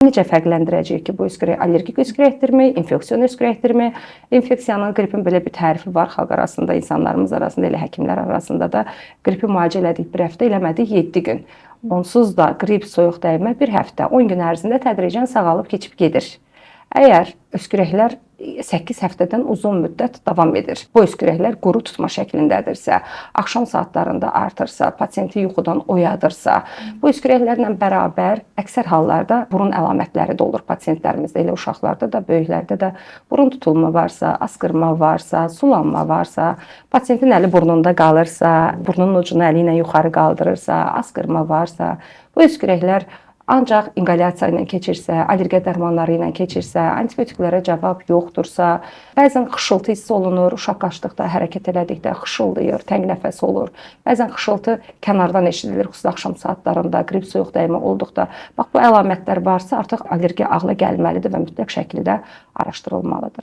Necə fərqləndirəcəyik ki, bu öskürək allergik öskürəkdirmi, infeksion öskürəkdirmi? İnfeksiyanın, qripin belə bir tərifi var xalq arasında, insanlarımız arasında, elə həkimlər arasında da qripi müalicə elədik bir həftə, eləmədik 7 gün. Onsuz da qrip, soyuq dəymə bir həftə, 10 gün ərzində tədricən sağalıb keçib gedir. Əgər öskürəklər 8 həftədən uzun müddət davam edir. Bu öskürəklər quru tutma şəklindədirsə, axşam saatlarında artırsa, pasiyenti yuxudan oyadırsa, bu öskürəklərlə bərabər əksər hallarda burun əlamətləri də olur pasiyentlərimizdə, elə uşaqlarda da, böyüklərdə də burun tutulma varsa, asqırma varsa, sulanma varsa, pasiyentin əli burnunda qalırsa, burnunun ucunu əli ilə yuxarı qaldırırsa, asqırma varsa, bu öskürəklər ancaq inqalyasiya ilə keçirsə, allergiya dərmanları ilə keçirsə, antibiotiklərə cavab yoxdursa, bəzən xışıltı hiss olunur, uşaq qaçdıqda, hərəkət elədikdə xışıldayır, təng nəfəs olur. Bəzən xışıltı kənardan eşidilir, xüsusilə axşam saatlarında, qrip, soyuq dəymə olduqda. Bax bu əlamətlər varsa, artıq allergiya ağla gəlməlidir və mütləq şəkildə araşdırılmalıdır.